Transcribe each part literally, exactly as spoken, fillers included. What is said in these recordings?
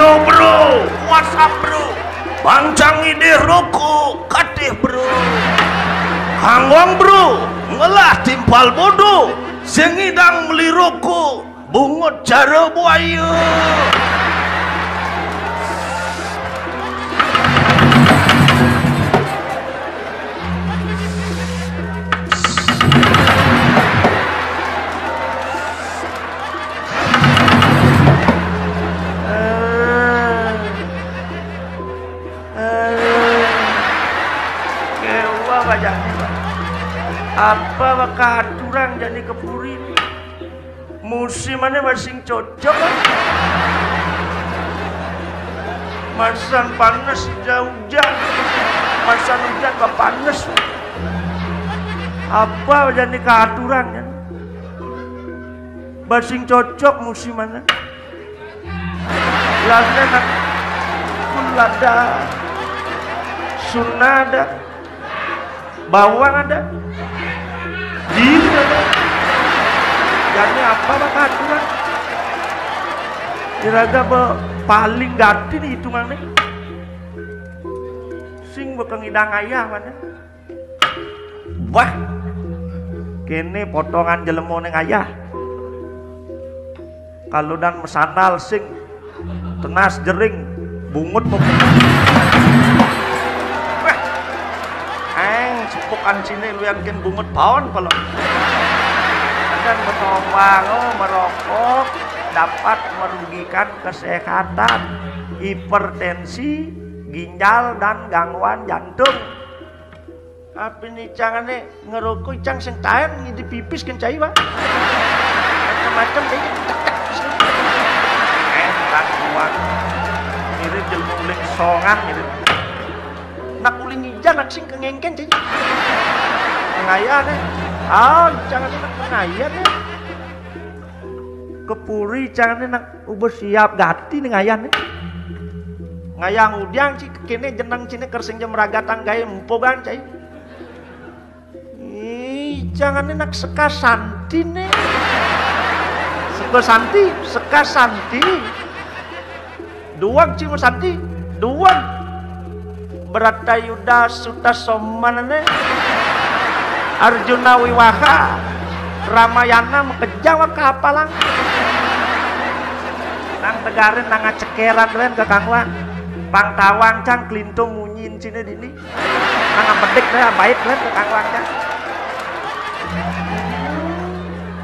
Bro, bro, what's up, bro? Bang cang idih rokok, katih, bro. Kangwang, bro, ngelah timpal bodo, sing idang meli rokok, bungut cara buaya. Eh, eh, kewa bajane, Pak. Apa bakal aturang jani ke puri ni? Musimane masing cocok, Pak. Masan panas, ija ujan. Masan ujan, ba panas. Apa jani kaaturang, ya? Basing cocok musimane. Lana nak kul ada, suna ada, bawang ada, jir ada. Jani apa bakal aturang? Iraga be paling gati ni hitunganne. Sing bakal ngidang ayah mana? Wah, kene potongan jelema ning ayah. Kaludan masandal sing tenas jering bungut mau. Wah, aeng sepukan sini lu yakin bungut paon kalau dan bertombang, oh, merokok dapat merugikan kesehatan, hipertensi, ginjal, dan gangguan jantung. Apa ni cangane ngerokok, cang sing taen ngidi pipis kencai, Pak. Macam-macam deh, cek, cek, sini. Eh, rak buang. Mirip jelma uling songan, mirip. Nak uling ijan, nak sing kengengken, cai. Ngaya deh. Ah, cangane nak ngaya deh. Kepuri cangane nak uba siap gati ning ayahne. Ngayah ngudiang ci kene jeneng cine kersing jam ragatang gae empogan cai. Ih, cangane nak seka santi ne. Seka santi, seka santi. Duweg ci masanti, duweg. Bratayuda Sutasomane, Arjuna Wiwaha, Ramayana makejang wa kapalang. Nang tegarin nang acekeran len ke kangwang. Pang tawang cang klintung munyin cine dini. Nang apedik deh, bait len ke kangwang cang.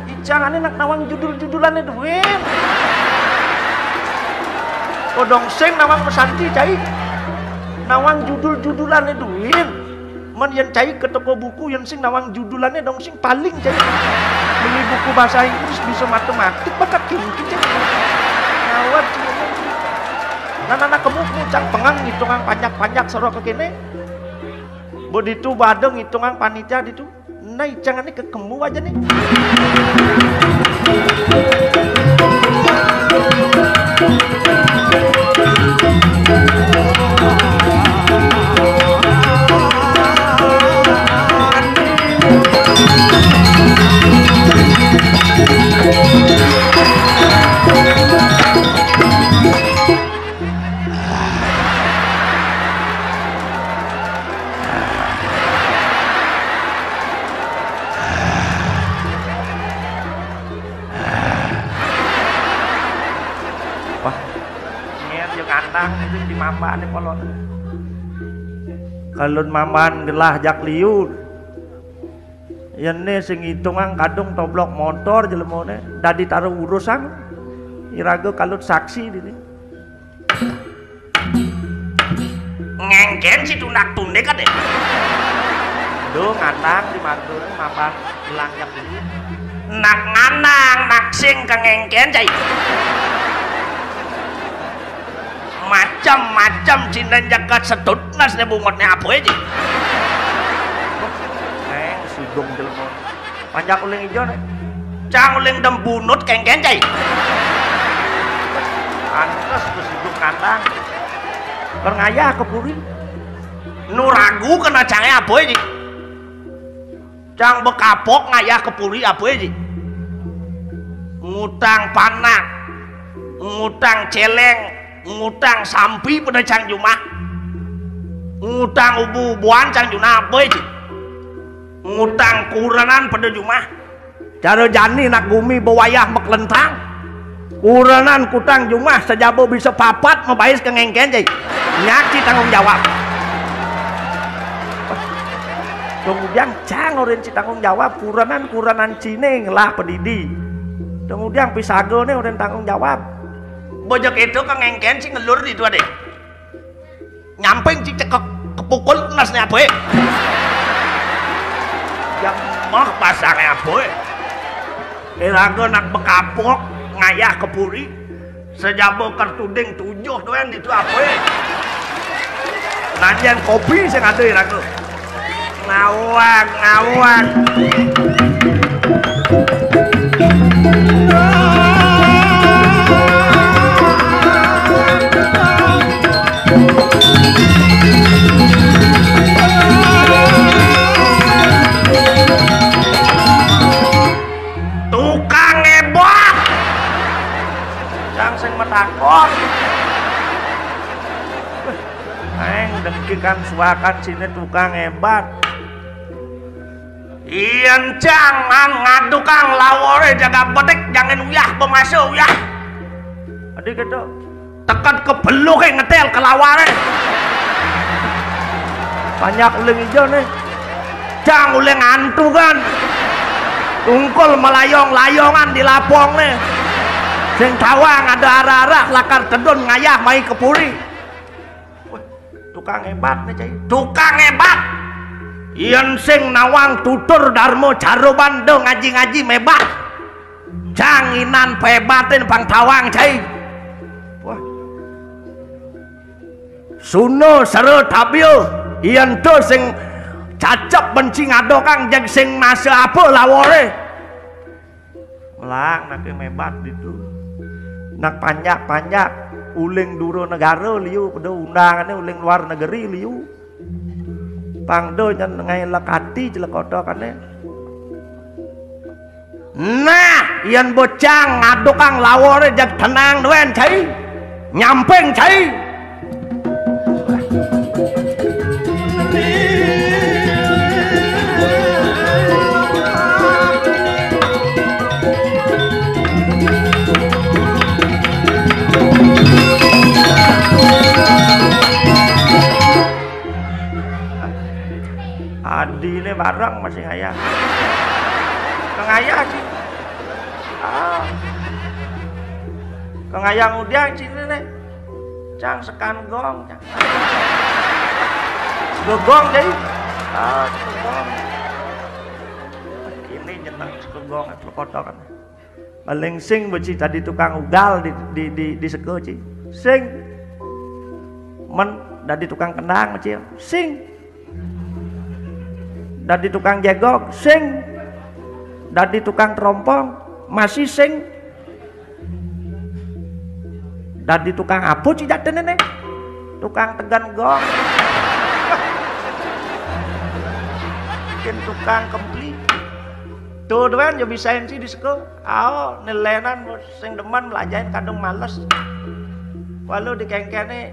Icangane nak nawang judul-judulane duin. Kodong sing nawang pesanti cai. Nawang judul-judulane duin. Men yen cai ke toko buku yen sing nawang judulane dong sing paling cai. Beli buku bahasa Inggris bisa matematik bakat kingkin cai. Ngawat cai. Nah, anak kemu cang pengang ngitungang panjak-panjak soro ke kene. Bo ditu badeng ngitungang panitia ditu. Nah, icangane kekemu aja nih. Wah, nyen yo kandang itu di mambane polon. Kalun mamban gelah jak liu. Yene sing ngitungang kadung toblok motor jelemone dadi taruh urusan. Iraga kalut saksi dini. Ngengken si tundak tundek ade. Do ngandang di mantul mapan ilang jak dulu. Nak ngandang nak sing ke ngengken cai. Macam-macam cinden jagat sedut nas ne bungotne apa aja. Neng sidung jelema. Panjak uling ijo ne. Cang uling dem bunut kengken cai. Pantes ku sidung kandang. Ker ngayah ke puri. Nu ragu kena cange apa ji? Cang bekapok ngayah ke puri apa ji? Ngutang panak, ngutang celeng, Ngutang sampi pada cang jumah. Ngutang ubu-ubuan cang jumah apa, Ci? Ngutang kurenan pada jumah. Cara jani nak gumi bawayah maklentang. Kurenan kutang jumah sajaba bisa papat mabais ka ngengken, Ci. Nyak Ci tanggung jawab. Kemudian cang orin Ci tanggung jawab, kurenan-kurenan Cine ngelah padidi. Kemudian pisagane orin tanggung jawab. Bojok itu ka ngengken Ci ngelur di itu ade. Nyamping Ci cekek kepukul nasne apa? Ya mah pasangnya apa? Iraga nak bekapok ngayah ke puri. Sajaba kertuding tujuh tuan itu apa? Nanjen kopi sing ada iraga. Ngawang, ngawang. Tukang ebot. Cang sing matakon. Aeng dengki kan suakan sini tukang ebat. Yen jangan ngadukang lawore jaga bedik, jangan uyah bemasa uyah. Adi gitu. Teket kebeluke ngetel ke laware. Banyak uling ijo nih. Cang uling antu kan. Tungkul melayong-layongan di lapong nih. Sing tawang ada arah-arah lakar tedun ngayah mai ke puri. Wah, tukang hebat nih, Cai. Tukang hebat. Yen sing nawang tutur darma caroban do ngaji-ngaji mebat. Janginan pebatin pang tawang, Cai. Wah. Suna sera tabia, yen to sing cacep benci ngadokang jeg sing masa apa lawore. Melang nake mebat ditu. Nak panjak-panjak uling dura negara liu, pada undangane uling luar negeri liu. Pang do nyen ngai lekati jelekotokane. Nah, yen bocang ngadukang lawore jag tenang duen, Cai. Nyamping, Cai. Adine bareng masih ngayah. Kengayah sih. Ah. Kengayah ngudiang sini nih. Cang sekan gong, cang. Gegong jadi. Ah, gegong. Ini jeneng segegong, kotokan. Paling sing beci tadi tukang ugal di di di, di seko, Ci. Sing. Men dadi tukang kendang, Ci. Sing. Dadi tukang jegog, sing. Dadi tukang terompong, masih sing. Dadi tukang apa, Ci, jatene, nih? Tukang tegan gong. Bikin tukang kempli. Tuh, tuan, yo bisain sih di seko. Ao, nelenan sing demen melajahin kadung males. Walau dikengkene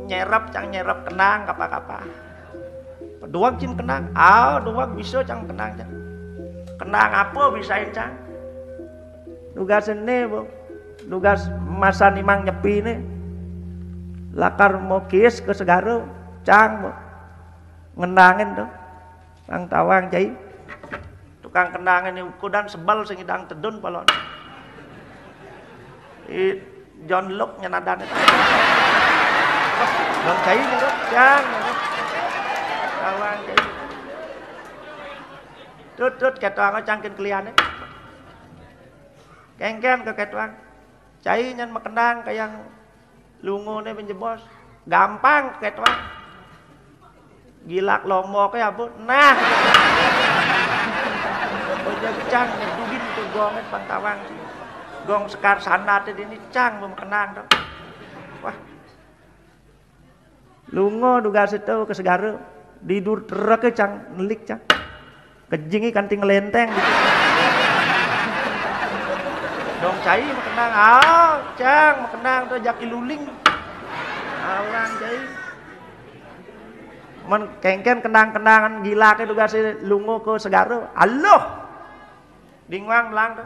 nyerep, cang nyerep kenang, kapa-kapa. Doang cin kenang. Ao, doang bisa cang kenang, cang. Kenang apa bisain, cang? Tugas ini, Bu. Tugas masa nimang nyepi ini. Lakar mau kiis ke segara, cang, Bu. Ngenangin tuh. Nang tawang, Cai. Tukang kenangan ni ukudan sebel sing idang tedun palon. I John Lok nyenadan itu. Bang Cai nurut, Cang, nurut. Tawang, Cai. Tut, tut, ketuang cangkin keliane. Kengken ke ketuang. Cai nyen makenang kayang lungone menjebos. Gampang ketuang. Gilak lombok ya, Bu. Nah. Oja cang ngedugin ke gong pang tawang. Gong sekar sanate dini cang makenang to. Wah. Lunga dugas itu ke segara. Didur treke cang, nelik cang. Kejingi kanti ngelenteng gitu. Wong cai makenang, ah, cang makenang to jaki luling. Alang cai. Men kengken kenang-kenangan gilake tugase lunga ka segara. Aluh. Dingwang melang to.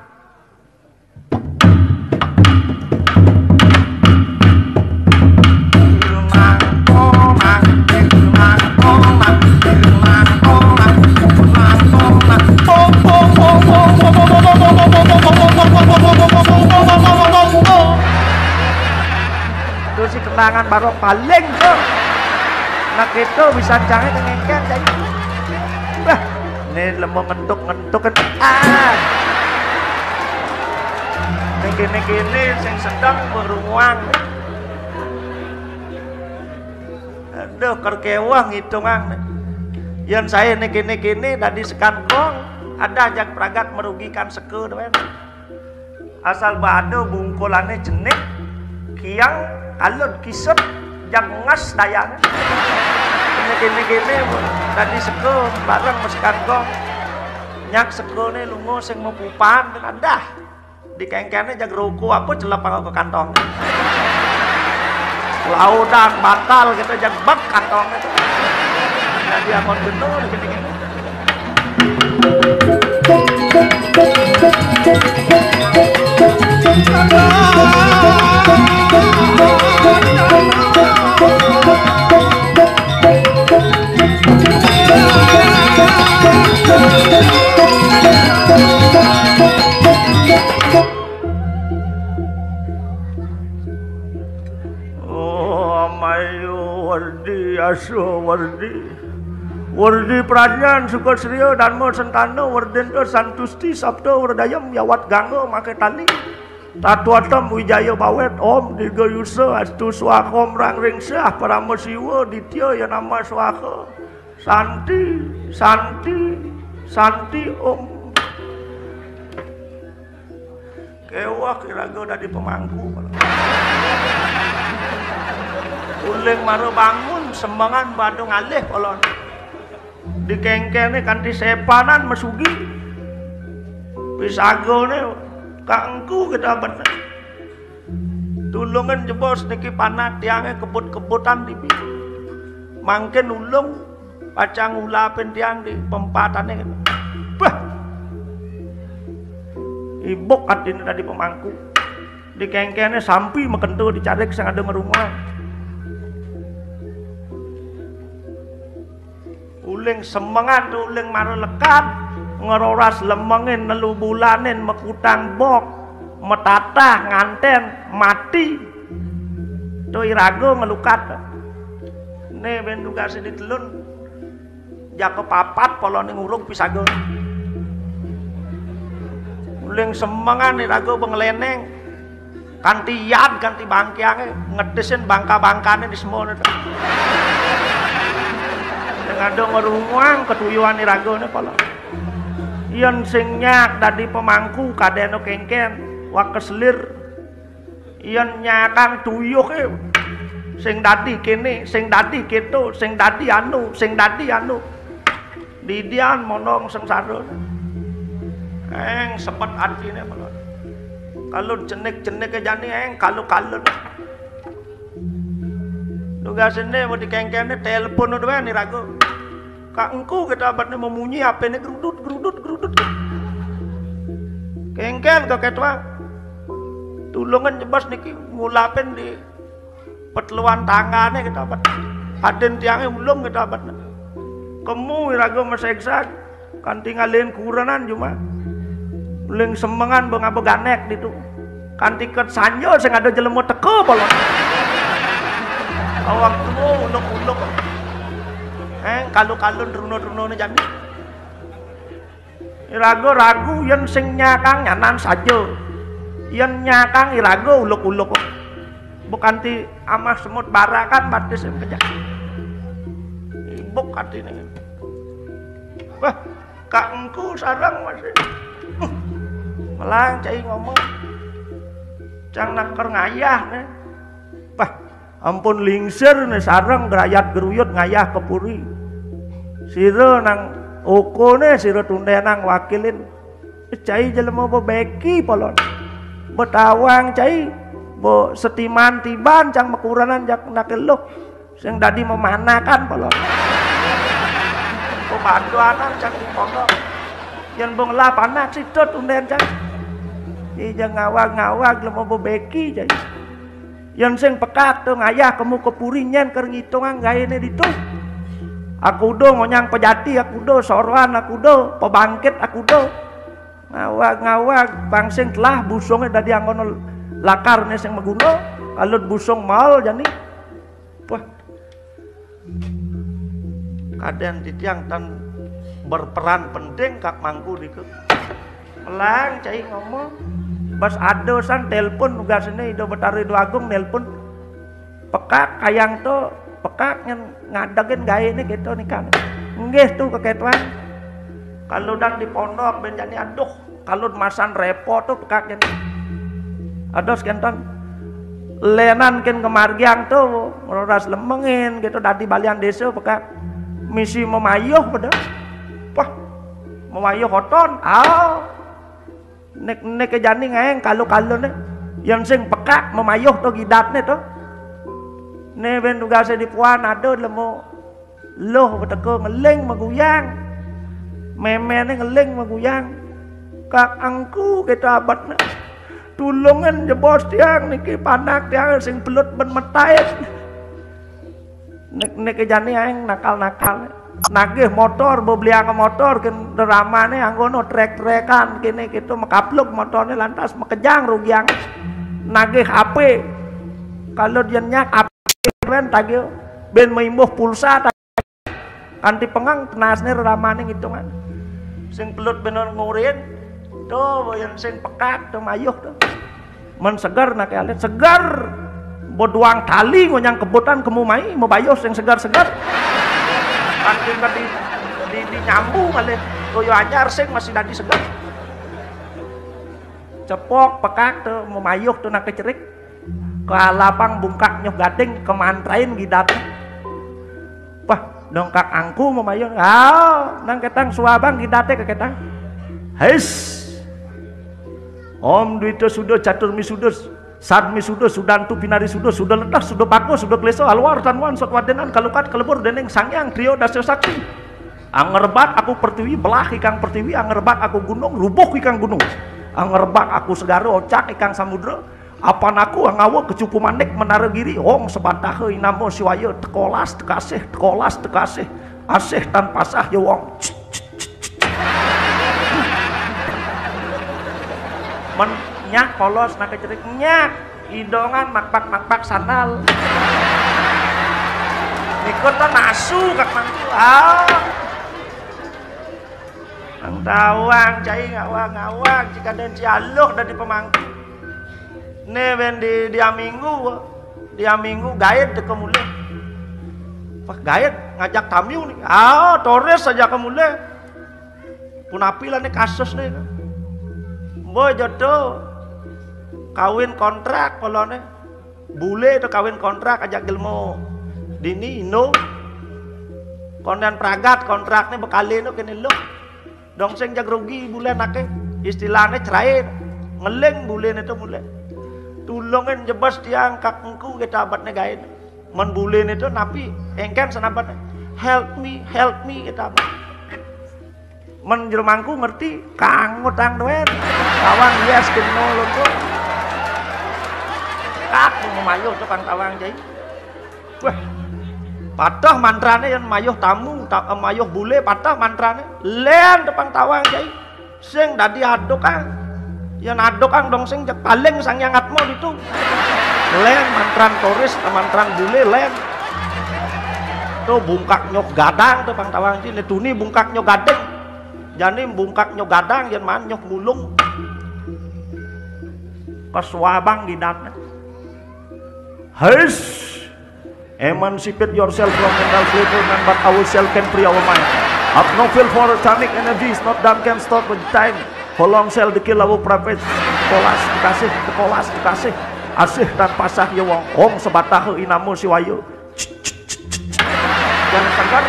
Itu si kenangan barok paling tuh. Nah, itu bisa jangan ngengken, jadi. Bah, ini lemah ngentuk-ngentuk kan. Ah. Ini kene-kene sing sedang berunguang. Aduh, kerkewah ngitungan. Yang saya ini kene-kene tadi sekan gong, ada aja pragat merugikan seke doang. Asal bado bungkulane jenik, kiang, kalut, kisut, jag ngas dayane. Kene-kene-kene tadi seke bareng mesekan gong. Nyak sekene lunga sing mepupan, adah. Dikengkene jag roko apa celep ke kantong. Laudan bantal kita jag bek kantong itu. Jadi amun geno gini-gini. Oh, Amayu Werdi, Asu Werdi. Werdi Pradnyan, Sukasriya, Dharma Sentana, Werdenta Santusti, Sabda Werdayam, Yawat Gangga, Make Tali. Tatwatam Wijaya Bawet, Om Dirga Yusa, Astu Swaha, Om Rang Ringsah, Parama Siwa, Ditya Yanama Swaha. Santi, Santi, Santi, Om. Kewah iraga dadi pemangku. Uling mara bangun, semengan badu ngalih kolon. Dikengkene kanti sepanan mesugi. Pisagane kangku kita bener. Tulungan jebos niki panak tiange kebut-kebutan dibi. Mangkin ulung pacang ngulapin tiang di pempatane. Bah. Ibuk atine tadi pemangku. Dikengkene sampi makenta dicarik sing ada ngerunguang. Uling semengan to uling mara lekad, ngeroras lemengin nelu bulanin makutang bok, matatah nganten mati. To iraga ngelukat. Ne ben tugase ditelun. Jaka papat polone ngurung pisaga. Uling semengan iraga bengleneng. Kanti yad, kanti bangkiange, ngedisin bangka-bangkane di semone. Sing ada ngerunguang ketuyuan iragane pala. Yen sing nyak dadi pemangku kadene kengken, wak keselir. Yen nyakang tuyuhe sing dadi kene, sing dadi keto, sing dadi anu, sing dadi anu. Didian monong sengsara. Eng sepet atine pala. Kalau jenik-jenike jani eng kalu-kalu. Tugasine mau dikengkene telepon doang iraga. Kak engku kita abadne memunyi apene gerudut, gerudut, gerudut. Kengken ke ketua. Tulungan jebas niki ngulapin di petluan tanggane kita abad. Aden tiange ulung kita abad. Kemu iraga meseksa kanti ngalihin kurenan cuma. Uling semengan bengah beganek ditu. Kanti ket sanja sing ada jelema teka pala. Awak tuwa uluk-uluk. Eh, kalu-kalun runa-runane jani. Iraga ragu yen sing nyakang nyanan saja. Yen nyakang iraga uluk-uluk. Bukanti amah semut barakan batis sing kejak. Ibuk atine. Wah, Kak Engku sareng masih. Huh, melang cai ngomong. Cang naker ngayah ne. Wah, ampun lingsir ne sareng gerayat geruyut ngayah ke puri. Sira nang okone sira tundenang wakilin. Cai jelema bebeki polon. Betawang cai, bo setiman tiban cang makurenan jak naké luh. Sing dadi memanakan pala. Pemanduanan cang di pondok. Yén bong lah panak situt undén cang. Ija ngawag-ngawag lemo bebeki cai. Yén sing pekak to ngayah kemu ke puri nyén ker ngitungang gaéné ditu. Akudo ngonyang pejati, akudo soroan, akudo pebangkit, akudo. Ngawag-ngawag, pang sing telah busungé dadi anggono lakarné sing maguna, kalut busung maol jani. Wah. Kadén titiang tan berperan penting Kak Mangku diké. Melang cai ngomong. Pas ada san telepon nugasné Ida Betara Ida Agung nelpon. Pekak kayang to, pekak nyén ngadegin gaéné kéto nika. Nggih to kekétoan. Kalau dang di pondok bén jani aduh, kalau masan repot to pekak nyén. Ados kénton. Lénan kén kemargiang to, roras lemengin kéto dadi balian désa pekak. Misi mamayuh pada. Wah, mamayuh oton. Ah. Nek nek jani ngaéng kalu-kaluné. Yén sing pekak mamayuh to gidatné to. Né bén tugasé di puan ada lemo. Luh beteka ngeling maguyang. Méméné ngeling maguyang. Kak angku kéto abetné. Tulungin jebos tiang niki panak tiang sing pelut bén metait. Nek nek jani aéng nakal-nakal. Nagih motor, bebeliang motor kén reramané anggono trek-trekan kéné kéto makapluk motorné lantas makejang rugiang. Nagih H P. Kalau dia nyak H P bén tagih, bén maimbuh pulsa tagih. Kanti pengang tenasné reramané ngitungan. Sing pelut bener ngurin, to yén sing pekak to mayuh to. Men seger naké alit, seger. Beduang tali ngonyang kebutan kemu mai, mabayuh sing seger-seger. Kanti ka di, di, di nyambung alih. Toyo anyar sing masih dadi seger. Cepok pekak to mamayuh to naké cerik. Kalapang bungkak nyoh gading kemantrain gidat. Wah, dongkak angku mamayuh. Ah, nang ketang suabang gidaté kekétang. Hais. Om Dwita Suda Catur Misuda, Sad Misuda, Sudantu Pinari Suda, Suda Ledah, Suda Bako, Suda Klesa, Alwar Tanwan, Sotwadenan, Kalukat, Kelebur, Dening Sangyang, Trio Dasya Sakti. Angerbak aku pertiwi, belah ikang pertiwi, angerbak aku gunung, rubuh ikang gunung. Angerbak aku segara, ocak ikang samudra, apan aku angawa kecupu manik menara giri, ong sebataha inama siwaya, tekolas tekasih, tekolas tekasih, asih tan pasah ya wong. Men nyak polos naké cerik nyak. Idongan makpak-makpak sandal. Nikut to nasu Kak Mangku. Ah. Nang tawang cai ngawang-ngawang cik ada ci aluh dadi pemangku. Né bén di dia minggu. Dia minggu gaid teka mulih. Wah, gaid ngajak tamiu nih. Ah, toris aja ke mulih. Punapi lah nih kasus nih. Mbok jodoh kawin kontrak poloné. Bule to kawin kontrak ajak gelmo. Dini Indo. Konden pragat kontrakné bekali no kene lo. Dong sing jag rugi bule naké. Istilahné cerai. Ngeling bule né to mulai. Tulungin jebos tiang kak engku kita abadné gain. Men bule né to napi engken senabatné. Help me, help me kita abad. Men jero mangku ngerti, kang ngutang duit. Tawang yes keno lonto. Kak mau mayuh tukang tawang jai. Wah. Patah mantrané yén mayuh tamu, ta, mayuh bule patah mantrané. Lén tukang tawang jai. Sing dadi adukang. Yén adukang dong sing jeg paling Sang Hyang Atma ditu. Lén mantran toris, mantran bule lén. To bungkak nyok gadang to pang tawang ci, né tuni bungkak nyok gading. Jani bungkak nyok gadang yén maan nyok mulung. Kasuabang gidatné. Hais. Emancipate yourself from mental slavery, none but ourselves can free our mind. Have no feel for satanic energies, not done can stop with time. How long shall they kill our prophets? Kolas dikasih, kolas dikasih. Asih tan pasah ya wong. Ong sebatah inamo siwayo. Yang segar.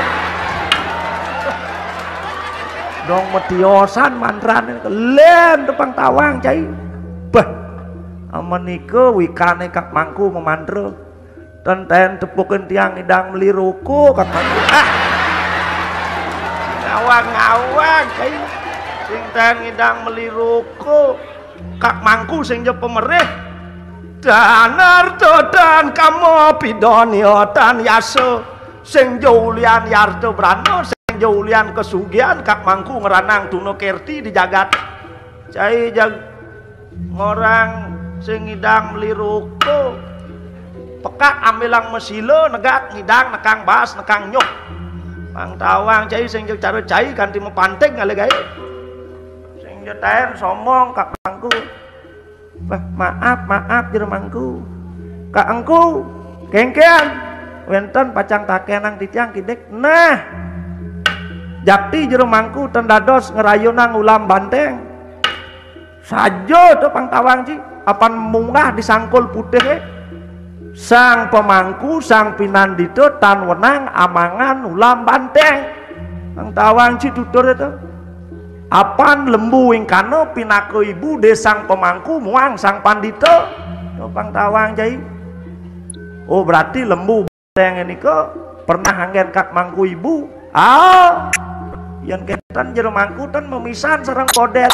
Dong metiosan mantrané lén tepang tawang cai. Bah. Menika wikané Kak Mangku mamantra. Ten taén tepukin tiang ngidang meli roko, Kak Mangku. Ah. Ngawang-ngawang, kai. Sing taén ngidang meli roko. Kak Mangku sing ja pamerih. Dan arta dan kama pidonya dan yasa. Sing ja ulian yarta brana, sing ja ulian kasugihan, Kak Mangku ngranang tuna kerti di jagat. Cai jag ngorang sing ngidang meli roko. Pekak ambilang masila, negak ngidang nekang baas, nekang nyuk. Pang tawang cai sing jeg cara cai kanti mapanting ngalih gaé. Sing ja taén sombong, Kak Mangku. Bah, maaf, maaf, jero Mangku. Kak Engku, kéngkén. Wénten pacang takénang titiang kidik. Nah. Jakti jero Mangku ten dados ngrayunang ulam banténg. Saja to pang tawang ci, apan munggah di sangkul putihé. Sang pamangku, sang pinandita tan wenang amangan ulam banténg. Pang tawang ci tutur to. Apan lembu wingkana pinaka ibu dé sang pamangku muang sang pandita. To pang tawang cai. Oh, berarti lembu Teng nika pernah anggén Kak Mangku ibu. Ah, yén kénten jero Mangku ten mamisan sareng podél.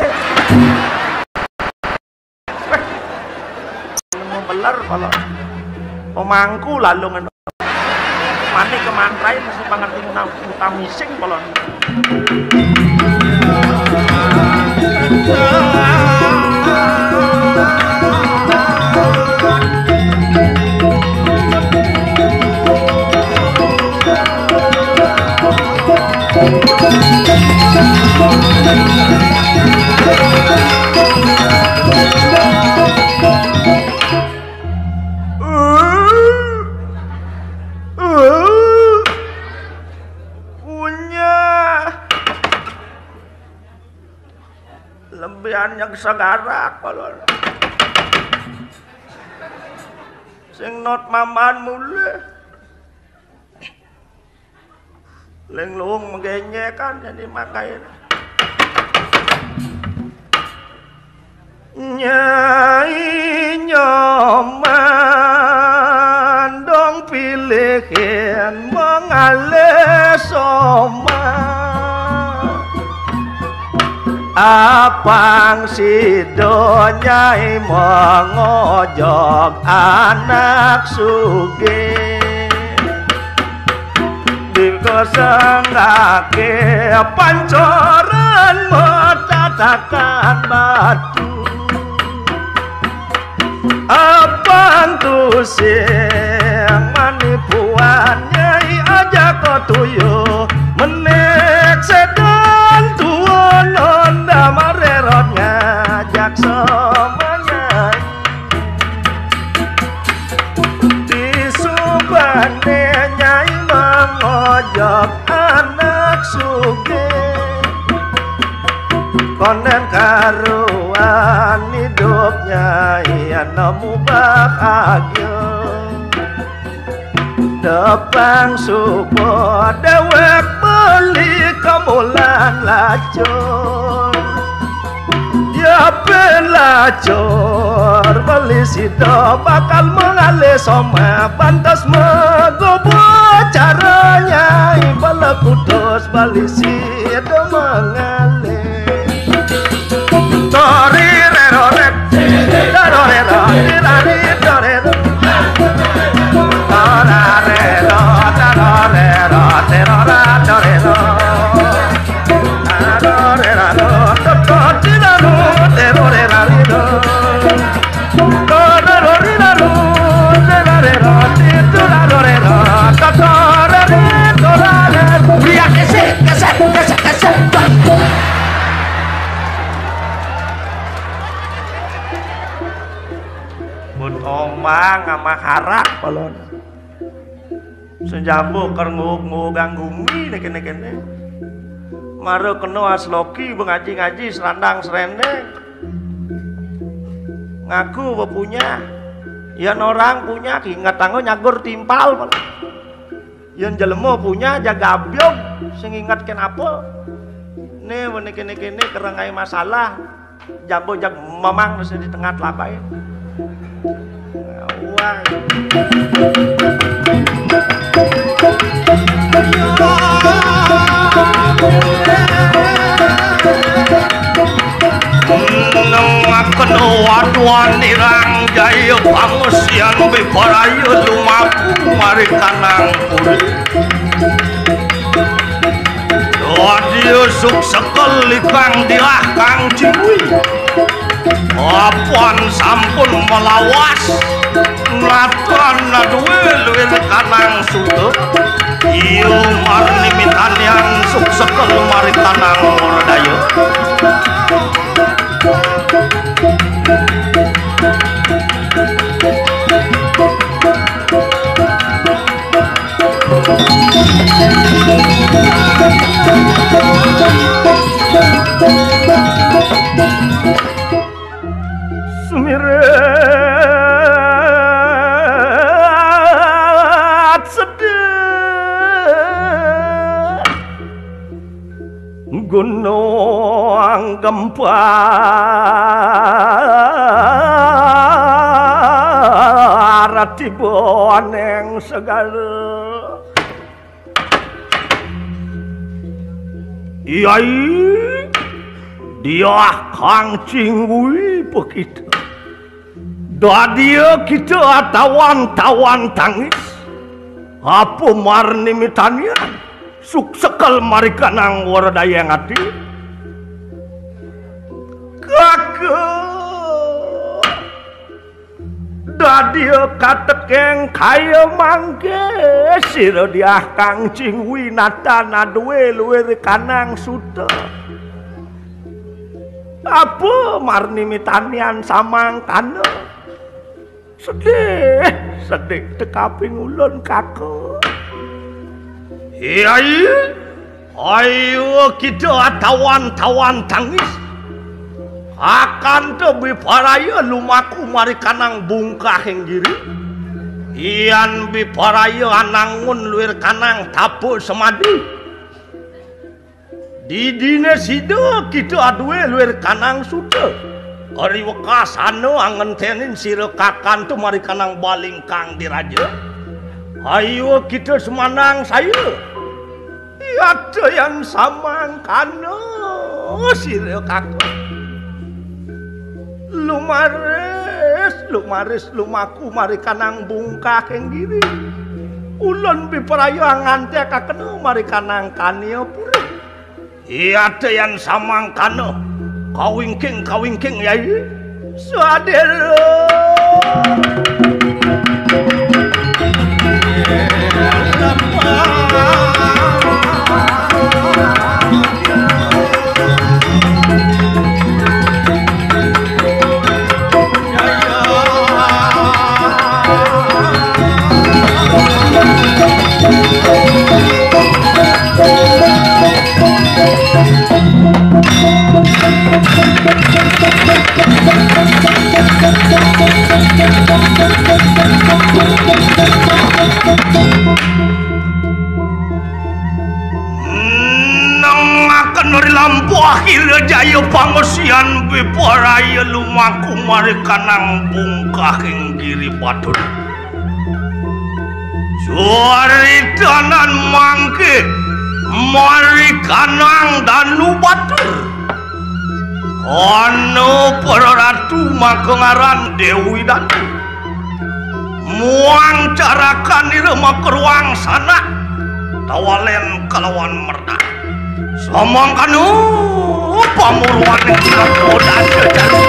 Nemu beler kala. Pemangku lalu ngeno. Mani kemantrain mesti pangerti ngutang, ngutang mising kala. Punya lebihan yang segarak kalau sing not maman mulih. Ling luung menggenyek kan jadi makai. Nyai Nyoman dong pilihin mengalih soma. Apang sida Nyai mengojog anak sugih. Dikasanggake pancoran matatakan batu. Apan tusing manipuan Nyai ajaka tuyu. Menek sedan tuun onda marerot ngajak sama Nyai. Disubane Nyai mangojok anak sugih. Konden karuan idup Nyai nemu bahagia. Depang suba dewek beli kemulan lacur. Ya pelacur beli sida bakal mengalih soma pantas megobo caranya bala putus beli sida mengalih. Tori rero ret, daro rero, tirari dorero. Tora rero, daro rero, terora dorero. Mun omang amah harak, palon. Senjambu ker nguug-nguugang gumi né kéné-kéné. Mara kena asloki ba ngaji-ngaji serandang srendeng. Ngaku ba punya. Yén orang punya, inget anggo nyagur timpal. Yén jelema punya, jaga abyug, sing inget kenapa. Né, wéné kéné-kéné, kereng aé masalah. Jambu jag memang sing di tengah telapai. Nengaken waduan irang jaya pangesian bibaraya lumaku marikanang puri. Dadi suksekel ikang diah kang cingui. Apan sampun melawas. Natan nadue luir kanang suda. Iya marni mitanian suksekel marikanang wardaya. Sumirat sedih gunung gempar tiba ning segara. Yai, diah kang cingui pekita. Dadia kita atawan-tawan tangis. Apa marni mitanian? Suksekel marikanang wardayang ati. Kakak. Dadia katekeng kaya mangke sira diah kang cingui natan adue luir kanang suta. Apa marni mitanian samangkana? Sedih, sedih tekaping ulun, kakak. Yai, ayo kita atawan-tawan tangis. Akan te biparaya lumaku marikanang bungkahing giri. Yan biparaya anangun luir kanang tapa semadi. Didine sida kita adue luir kanang suta. Ari wekasana angentenin sira kakanta marikanang balingkang diraja. Ayo kita semanang saya. Yata yan samangkana sira kakang. Lumaris, lumaris lumaku marikanang bungkahing giri. Ulun biparaya ngantekaken marikanang kaniapura. Yata yan samangkana. Kawingking, kawingking, Yai. Swadira. Nengaken ri lampuh akhir jaya pangesian biparaya lumaku marikanang bungkahing giri batur. Suaritanan mangke marikanang danu batur. Ana para ratu maka ngaran Dewi Danu. Muang carakanira maka ruang sanak. Tawalen kalawan mertak. Samangkana pamuruan ing Prabu Danja Jati.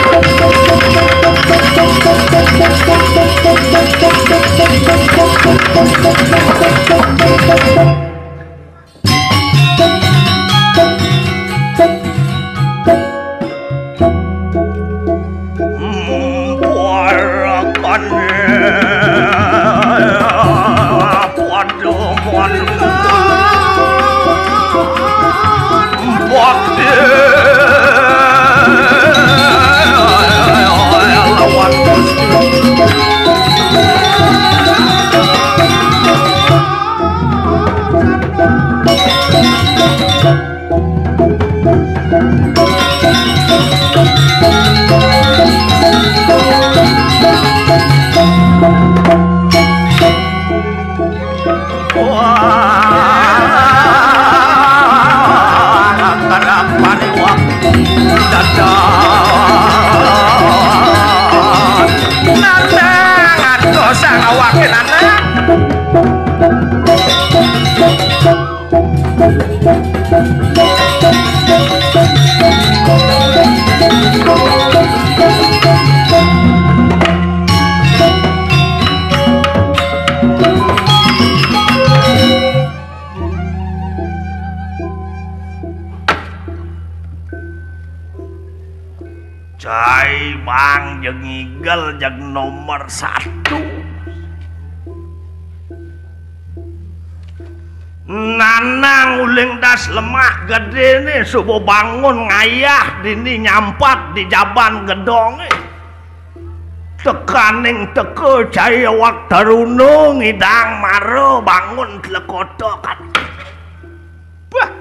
Nandang arga sang awaké Nanang. Cai bang jeng igel jeng nomor satu. Nanang uling das lemah gedéné suba bangun ngayah dini nyampat di jaban gedongé. Tekaning teka cai awak taruna ngidang mara bangun telekotokan. Bah!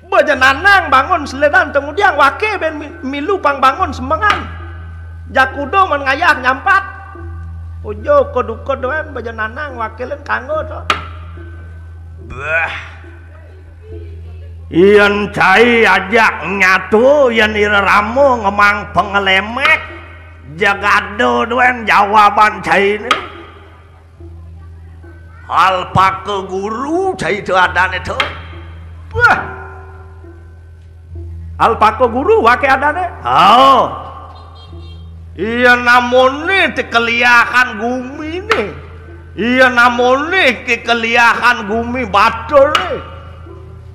Baja Nanang bangun selédan tengudiang waké bén mi-, milu pang bangun sembengan. Jakuda men ngayah nyampat. Uja ukud-ukud doén Baja Nanang wakilin kanggo to. Bah. Yén cai ajak nyatu, yén ira rama ngemang panglemek, jagada doén jawaban cainé. Alpaka guru, cai to adané to. Wah. Alpaka guru waké adané. Oh. Iya namoné té keliahan guminé. Iya namoné ké keliahan gumi baturé.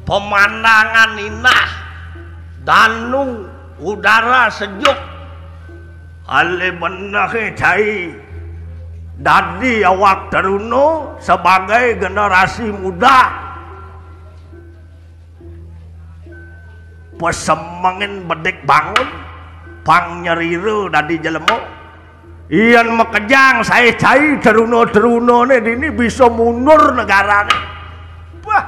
Pemandangan indah, danu, udara sejuk. Alé benehé cai dadi awak taruna sebagai generasi muda. Pesemengin bedik bangun, pang nyerira dadi jelema. Yén makejang saé cai taruna-tarunané dini bisa mundur negarané. Wah.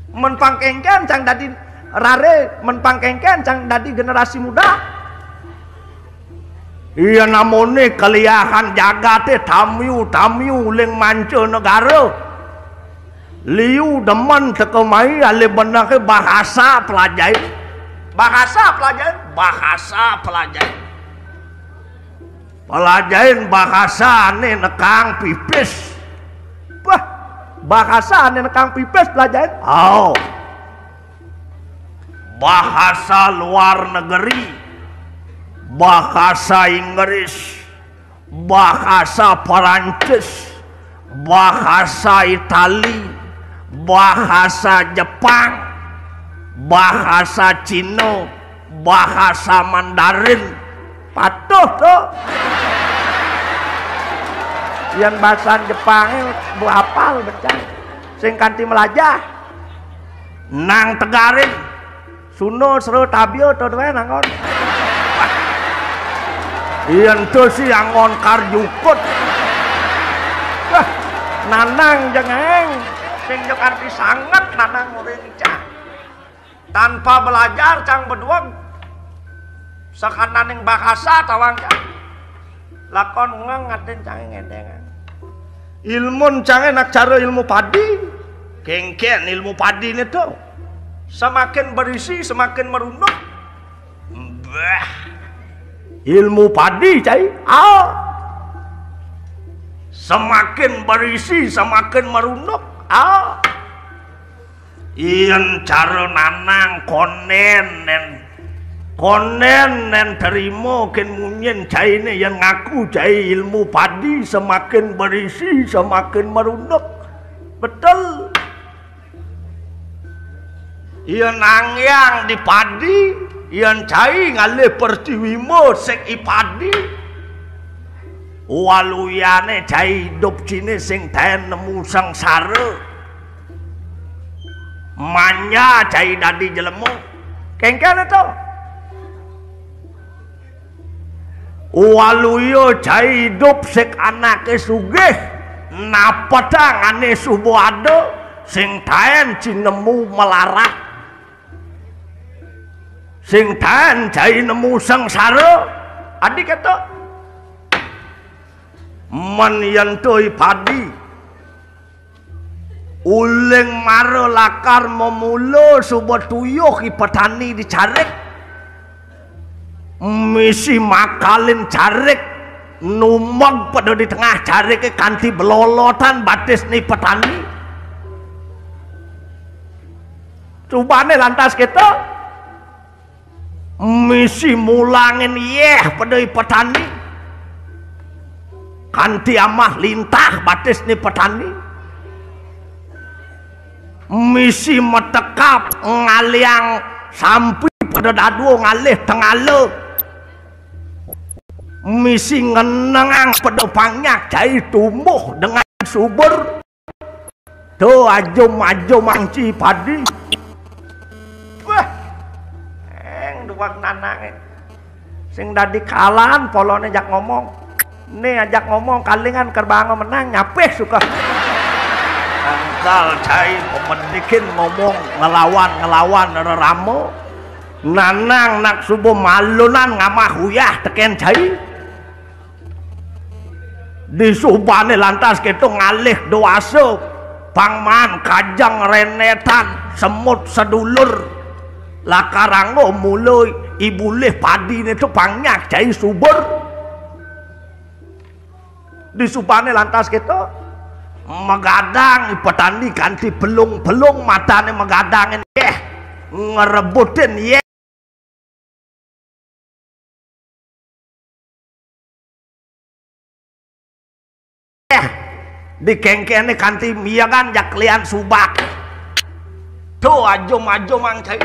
Men pang kénkén cang dadi raré, men pang kénkén cang dadi generasi muda. Iya namoné keliahan jagaté tamiu-tamiu uling manca negara. Liu demen teka mai alé benehé bahasa pelajain. Bahasa pelajain, bahasa pelajain. Pelajain bahasa ané nekang pipis. Bah, bahasa ané nekang pipis pelajain. Oh. Bahasa luar negeri, bahasa Inggris, bahasa Perancis, bahasa Itali, bahasa Jepang, bahasa Cina, bahasa Mandarin. Patuh to. Yén basan Jepangé bu apal becang. Sing kanti melajah. Nang tegarin. Sunda sera tabia to doén anggon. Yén to si anggon kar jukut. Wah, Nanang jengeng. Sing ja kanti sanget Nanang muring cang. Tanpa belajar cang bedueg. Sakananing bahasa tawang cang. Lakon ngeng atin cangé ngedeng. Ilmun cangé nak cara ilmu padi. Kénkén ilmu padiné to. Semakin berisi, semakin merunduk. Bah. Ilmu padi, cai. Ah. Semakin berisi, semakin merunduk. Ah. Yén cara Nanang kondén nén, kondén nén terima kén munyin cainé yén ngaku cai ilmu padi semakin berisi, semakin merunduk. Betul. Yén angyang di padi, yén cai ngalih pertiwi ma sing i padi. Waluyané cai idup ciné sing taén nemu sangsara. Manja cai dadi jelema. Kénkén to. Waluya cai idup sik anaké sugih, napetang ané suba ada, sing taén cinemu melarat. Sing taén cai nemu sangsara. Adi kéto. Men yén to i padi. Uling mara lakar memula suba tuyuh i petani di carik. Misi makalin jarik, numeg pada di tengah jarike kanthi belolotan batis ni petani. Cubane lantas kita, misi mulangin yeh pada i petani. Kanthi amah lintah batis ni petani. Misi metekap ngaliang sampi pada dadua ngalih tengala. Misi ngenengang pada panyak cai tumbuh dengan subur. Tu ajum-ajum mangci padi. Wah. Eng duwag nanange. Sing dadi kalan polone jak ngomong. Ni ajak ngomong kalingan kerbang menang nyapih suka. Angkal cai pemedikin ngomong ngelawan-ngelawan rerama. Nanang nak subuh malunan ngamah uyah teken cai. Disubane lantas kita ngalih dewasa, pangman kajeng renetan semut sedulur. Lakar anggo mula ibulih padine tu panyak cai subur. Disubane lantas kita megadang i petani kanthi pelung-pelung matane megadangin yeh, ngrebutin yeh. Dikengkene kanthi miyagan jak lian subak. Tu ajum-ajum mangcai.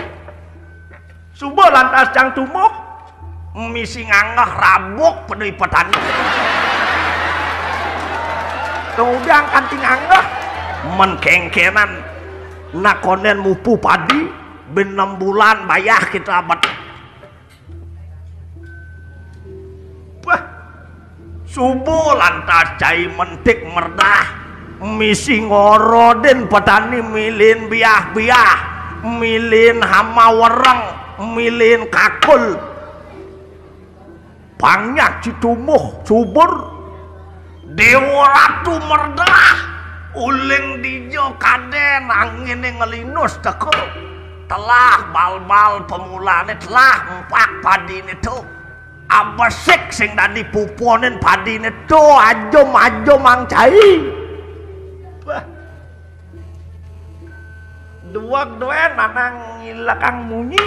Suba lantas cang tumbuh, misi nganggeh rabuk pada i petani. Kemudian kanthi nganggeh, men kengkenan nakonen mupu padi, ben enam bulan bayah kita abet. Bah, suba lantas cai mentik merdah, misi ngorodin petani milin biah-biah, milin hama wereng, milin kakul. Panyak cai tumbuh subur. Dewa Ratu merdah, uling dija kaden angine ngelinus teka. Telah balbal pemulane, telah empak padine tu. Abesik sing dadi pupunin padine tu, ajum-ajum mangcai. Bah. Duweg duen nanang ngilekang munyi,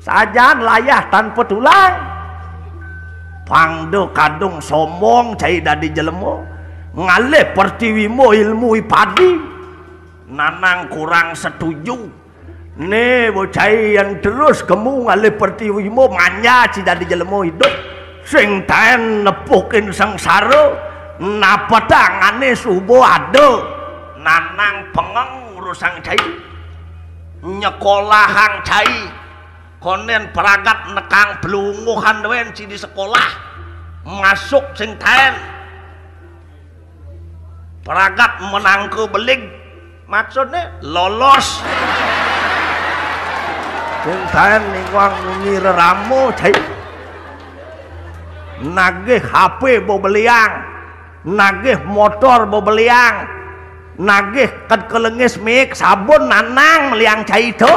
sajan layah tanpa tulang. Pangda kadung sombong cai dadi jelema, ngalih pertiwima ilmu i padi. Nanang kurang setuju. Ne bocai yang terus kemu ngalih pertiwima manja cai dadi jelema idup. Sing taen nepukin sengsara, napetangane suba ada. Nanang pengeng urusang cai. Nyekolahang cai. Konen pragat nekang pelungguhan duen cai di sekolah. Masuk sing taen. Pragat menangka belig. Maksudne lolos. Sing taen ningwang munyi rerama cai. Nagih H P bebeliang. Nagih motor bebeliang. Nagih ked kelengis mik sabun nanang meliang cai tu.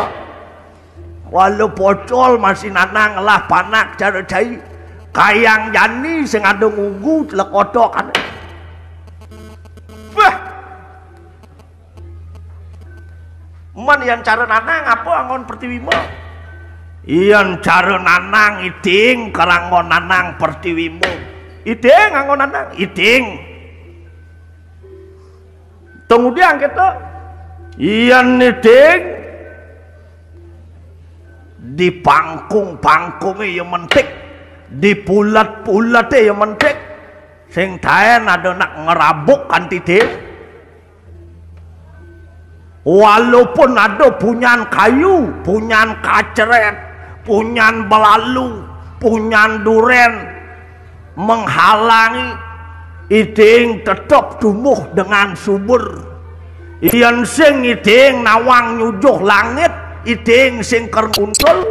Walau pocol masih nanang ngelah panak cara cai. Kayang jani sing ada ngugu celek otok ane. Bah. Man yan cara nanang apa anggon pertiwima? Yan cara nanang iting karanggon nanang pertiwima. Iting anggon nanang, iting. Tunggudiang kita. Yan iting di pangkung-pangkunge ya mentik, di pulat-pulate ya mentik. Sing taen ada nak ngerabuk kanthi dhewe. Walaupun ada punyan kayu, punyan kacret, punyan belalu, punyan duren menghalangi, iting tetep tumbuh dengan subur. Yen sing iting nawang nyujuh langit, iting sing ker nguntul,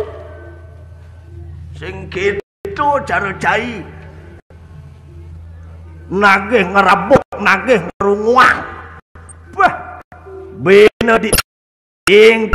sing gitu cara cai. Nagih ngerebuk, nagih ngerunguang. Bah, bena di ing